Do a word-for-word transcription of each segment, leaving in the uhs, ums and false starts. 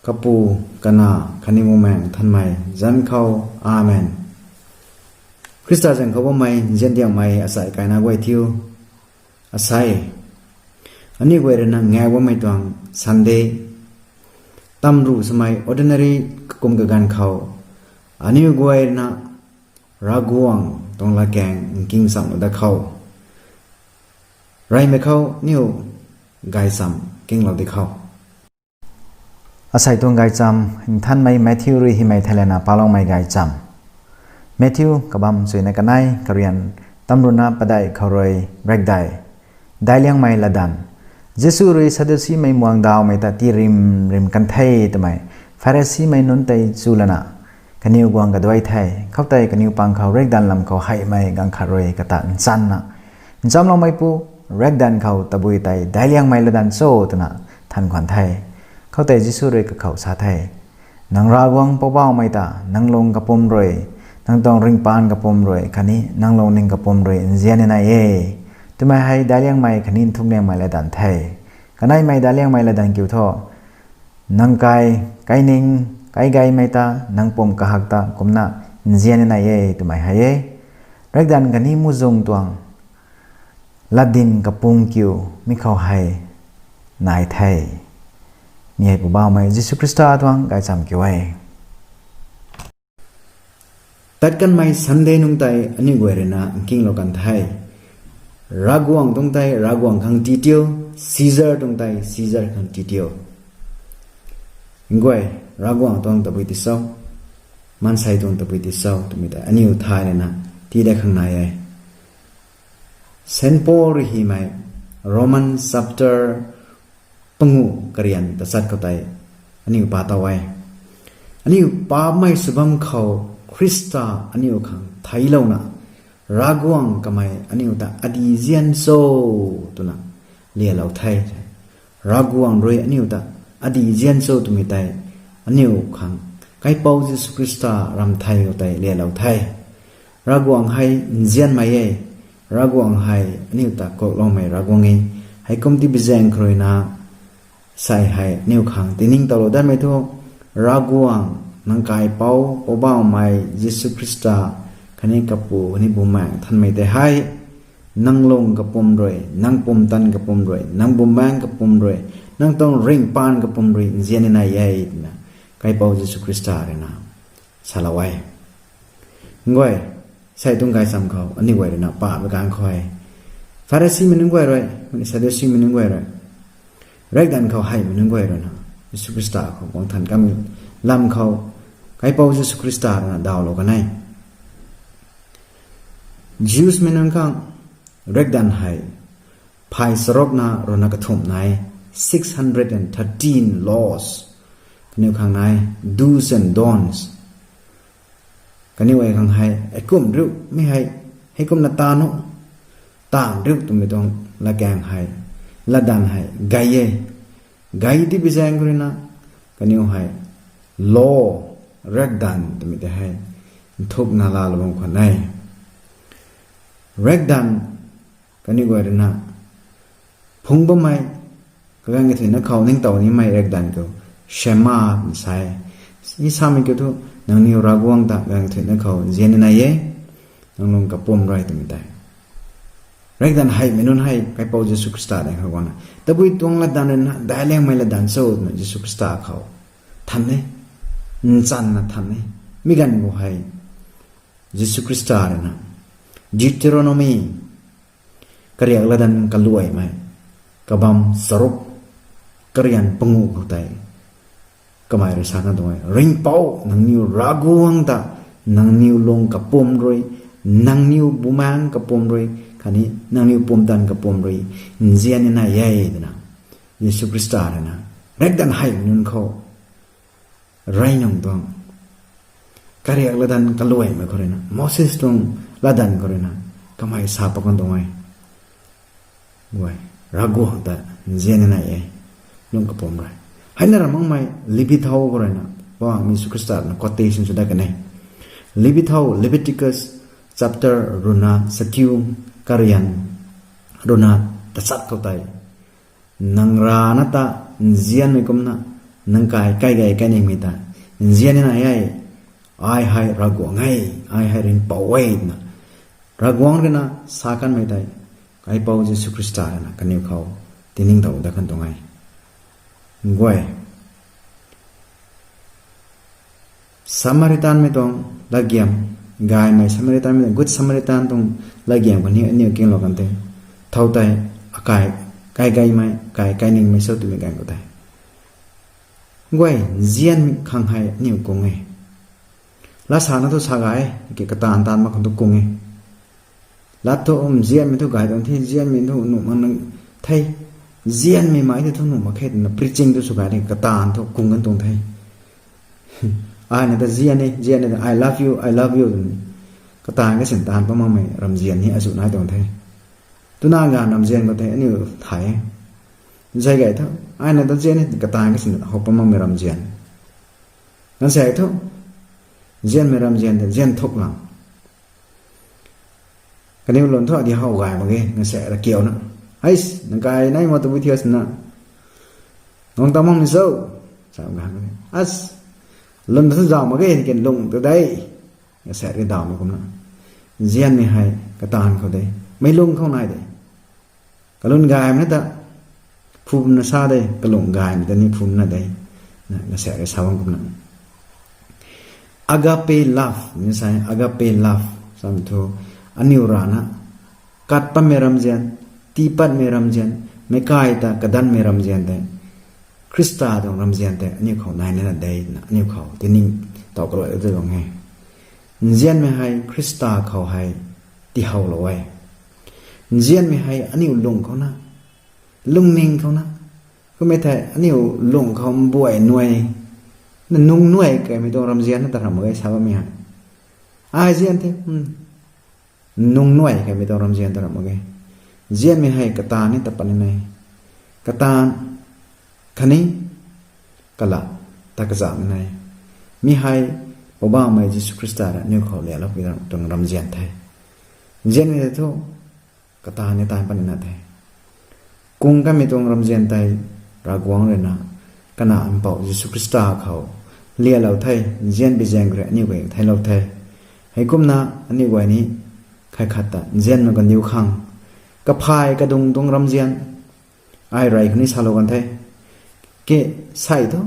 Kapu, Kanac khatni Bumaengh Nthanmei zanc khou. Amen. Khrista zanc khou bammei nzian diangmei asei kaina guay thiu. Asei, aniu guay rui na ngaek bammei tuang Sunday, tamruh swmei ordinary kakum kaganv khou, aniu guay rui na Ravguangc tuang latkaeng nking chamlou dat khou, reymei khou niu gaychamv kinglou di khou. Asei tuang gaychamv Nthanmei Matthew rui hymei theilayna paloumei gaychamv. Matthew kabamv chuyna kanei, karian tamruhna padeih khou rui raekdei. Daic liangmei latdanv. Jisu rui Sadducimei muang dawmei ta tii rim rim kan the twmei Pharisimei nunc tei chu lana kaniw guang kaduai the. Khoutei kaniw pang khou raekdanv lam khou heimei ganv khat rui kata nchanna, Nchamloumeipu, raekdanv khou tabui tei daic liangmei latdanv cho? twna than khwan the. Khoutei Jisu rui kakhou sa the, Nang Ravguangc Poubauhmei ta nang lung kapwm rui, nang tuang ringhpaan kapwm rui khatni nang lungning kapwm rui nzian ni nai e, twmei hei daic liangmei khatni nthuk liangmei latdanv the. Kaneimei daic liangmei latdanv kiu thu, Nang kai, kaining, kaigeimei ta nang pum kahak ta kumna nzian ni nai e, twmei hei e. Raekdanv khatni muhzwng tuang latdyn kapwm kiu mi khou hei nai the. Mi hei Poubauhmei Jisu Khrista tuang gaychamv kiu e. Tat kanmei Sunday nungc tei aniu guay rui na nkinglou kan the. Ravguangc tuang tei Ravguangc khang tiitiu, Caesar tuang tei Caesar khang tiitiu. Nguay, Ravguangc tuang tabui ti cho, maansei tuang tabui ti cho twmei tei aniu thay lana tii dat khang nai e. Saint Paul rui hymei Roman chapter panguh karian tachat khou tei aniu pa tow e. Aniu paapcmei sw bam khou Khrista aniu khang theiclouna, Ravguangc kamei aniu ta adi nzian cho twna lialou the. Ravguangc rui aniu ta adi nzian cho twmei tei aniu khang Kaipouc Jisu Khrista ramh thei khou tei lialou the. Ravguangc hei nzianmei e. Ravguangc hei aniu ta kukloumei Ravguangc e. Heikum tibi zaeng khou rui na, sei hei aniu khang tiningtowlou datmei thu, Ravguangc nang Kaipouc Poubauhmei Jisu Khrista khatni Kapu khatni Bumaengh Nthanmei tei hei nang lung kapwm rui, nang pumtan kapwm rui, nang bumaengh kapwm rui, nang tuang ringhpaan kapwm rui nzian ni nai e twna Kaipouc Jisu Khrista rui na salou e. Nguay, sei tuang gaychamv khou aniu guay rui na paap ganv khou e, Pharisimei nunc guay rui, Sadducimei nunc guay rui, raekdanv khou heimei nunc guay rui na Jisu Khrista khou guang than kamei lam khou Kaipouc Jisu Khrista rui na dawlou kan e. Jewsmei nunc khang raekdanv hei phay charukna ruhna kathumh nai, six hundred and thirteen laws. Kaniw khang nai, do's and don'ts. Kaniw e khang hei, heikum riu mi hei, heikumna taanv u, taanv riu twmei tuang latkaeng hei, latdanv hei gay e. Gay tibi zaeng khou rui na, kaniw hei law, raekdanv twmei tei hei nthukna laalou bam khwan e. Raekdanv kaniw guay rui na phungc bammei, kaganv kathuicna khou ningtow nimei raekdanv khou Shema twna sa e. Mi samei kiu thu, nangniw Ravguangc ta kaganv kathuicna khou nzian ni nai e, nang lung kapwm rui twmei tei. Raekdanv heimei nunc hei Kaipouc Jisu Khrista daeng khou guangna, tabui tuang latdanv rui na daic liangmei latdanv cho twna Jisu Khrista khou than e, nchanna than e. Mi ganv khou hei Jisu Khrista rui na Deuteronomy, kariak latdanv kaluaimei, kabamv charuk, karian panguh khou tei kamei rui sa kan tuang e, Ringhpouc nangniw Ravguangc ta nangniw lung kapwm rui, nangniw bumaengh kapwm rui khatni nangniw pumtan kapwm rui nzian ni nai e twna Jisu Khrista rui na raekdanv heimei nunc khou rey nung tuang, kariak latdanv kaluaimei khou rui na, Moses tuang latdanv khou rui na kamei sa pat kan tuang e. Nguay, Ravguangc ta nzian ni nai e, lung kapwm rui. Heina ra makmei Levi thau khou rui na Poubauhmei Jisu Khrista rui na quotation sw dat kan e. Levi thau, Leviticus chapter ruhna chakiu, karian ruhna tachat khou tei, nang rana ta nzianmei kumna Nang kai, kai gay, kainingmei ta nzian nina e, ai hei Ravguangc e, ai hei Ringhpouc e twna Ravguangc ruina sa kanmei tei Kaipouc Jisu Khrista ruina kaniw khou tiningtow dat kan tuang e. Guay, Samaritanmei tuang latgiam, gaymei Samaritanmei tuang, Good Samaritan tuang latgiam khatni aniu kinglou kan the. Thow tei akai, kai gaymei, kai, kainingmei cho twmei ganv khou tei, guay, nzian khang hei aniu kung e. Lat sana thu sa gay, ki kataanv taanv mak khang thu kung e. Lat thu, um, nzianmei thu gay tuang the, nzianmei thu nuh mak nang the. Nzianmei mei tei thu nuh mak khe twna preaching thu sw gay ni, kataanv thu kung kan tuang the. Ai na ta nzian e, nzian e, I love you, I love you twna kataanv kasin taanv pat makmei ramzian ni azuh nai tuang the. Twna ganv ramzian khou tei aniu thay e. Zay gay thu, ai na ta nzian e, kataanv kasin how pat makmei ramzian. Ganv sa thu, nzianmei ramzian tei nzian thuk lang. Kaniw lun thu adi how gay mak ge, ganv sa ra kiu na, Heis, nang kai nai ma tabui thiu sina, nang ta makmei cho? Sa ganv, As, lun thu zauh mak ge, ken lung tu de. Ganv sa ri dawmei kumna, nzianmei hei kataanv khou de, meic lung khou nai de. Kalun gaymei na ta phumna sa de, kalung gaymei ta ni phumna de. Na, ganv sa ri sa bam kumna, agape love ni sa, agape love samei thu aniu rana kat patmei ramzian, tii patmei ramzian, meic kai ta kadanmei ramzian tei, Khrista tuang ramzian tei aniu khou nai nina de twna aniu khou tiningtow kalui tw tuang e. Nzianmei hei Khrista khou hei tihowlou e. Nzianmei hei aniu lung khou na, lungning khou na, kummei thei aniu lung khou mbuay nuai, na nung nuai kaimei tuang ramzian na ta ram mak ge sa bammei hei. Ai nzian the, nung nuai kaimei tuang ramzian ta ram mak ge. Nzianmei hei kataanv ni ta pat nina e. Kataanv khatni kalat ta kazauh nina e. Mi hei Poubauhmei Jisu Khrista rui aniu khou lialoupui tuang ramzian the. Nzianmei tei thu kataanv ni taanv pat nina the. Kung kanmei tuang ramzian tei Ravguangc ruina Kanac Mpouh Jisu Khrista khou lialou the, nzianmei zaeng rui aniu guay theilou the. Heikumna aniu guay ni khat khat ta nzianmei kandiu khang, kaphay kadung tuang ramzian, ai rey khatni salou kan the. Ke, sei thu,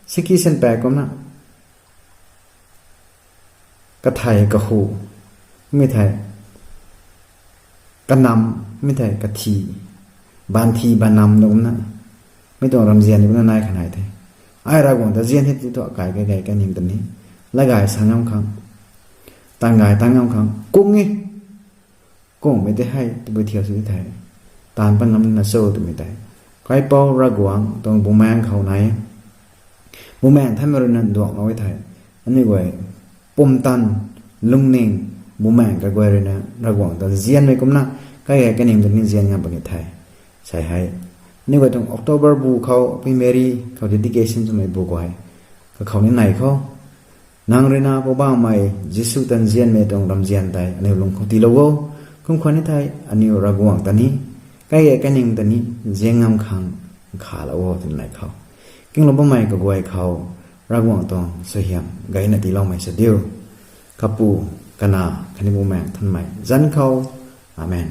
siki sen paek kumna, kathei kahu, mi thei kanam, mi thei kathi, banthi banam na kumna, mi tuang ramzian ni kumna nai kha nai the. Ai Ravguangc ta nzian the ti thu akai kai gay kaning ta ni, lat gay sa ngam khang, taanv gay taanv ngam khang kung e. Kungmei tei hei tabui thiak sw ti thei, taanv pat ngam nina cho twmei tei, Kaipouc Ravguangc tuang bumaengc khou nai, bumaengc thanmei ruina nduanglou e thei, aniu guay pumtan, lungning, bumaengc kaguay ruina Ravguangc ta nzianmei kumna, kai gay kaning ta ni nzian ngam puni the. Sei hei, aniu guay tuang October bu khou Apui Meri khou dedication swmei bu khou hei, kakhou ni nei khou, nang ruina Poubauhmei Jisu ta nzianmei tuang ramzian tei aniu lung khou tiilou o. Kum khwan ni thei aniu Ravguangc ta ni, kai gay kaning ta ni nzian ngam khang nkhalou o twna nei khou, kinglou bammei kaguay khou Ravguangc tuang suaihiam gayna tiiloumei sa diu. Kapu, Kanac khatni Bumaengc Nthanmei zanc khou. Amen.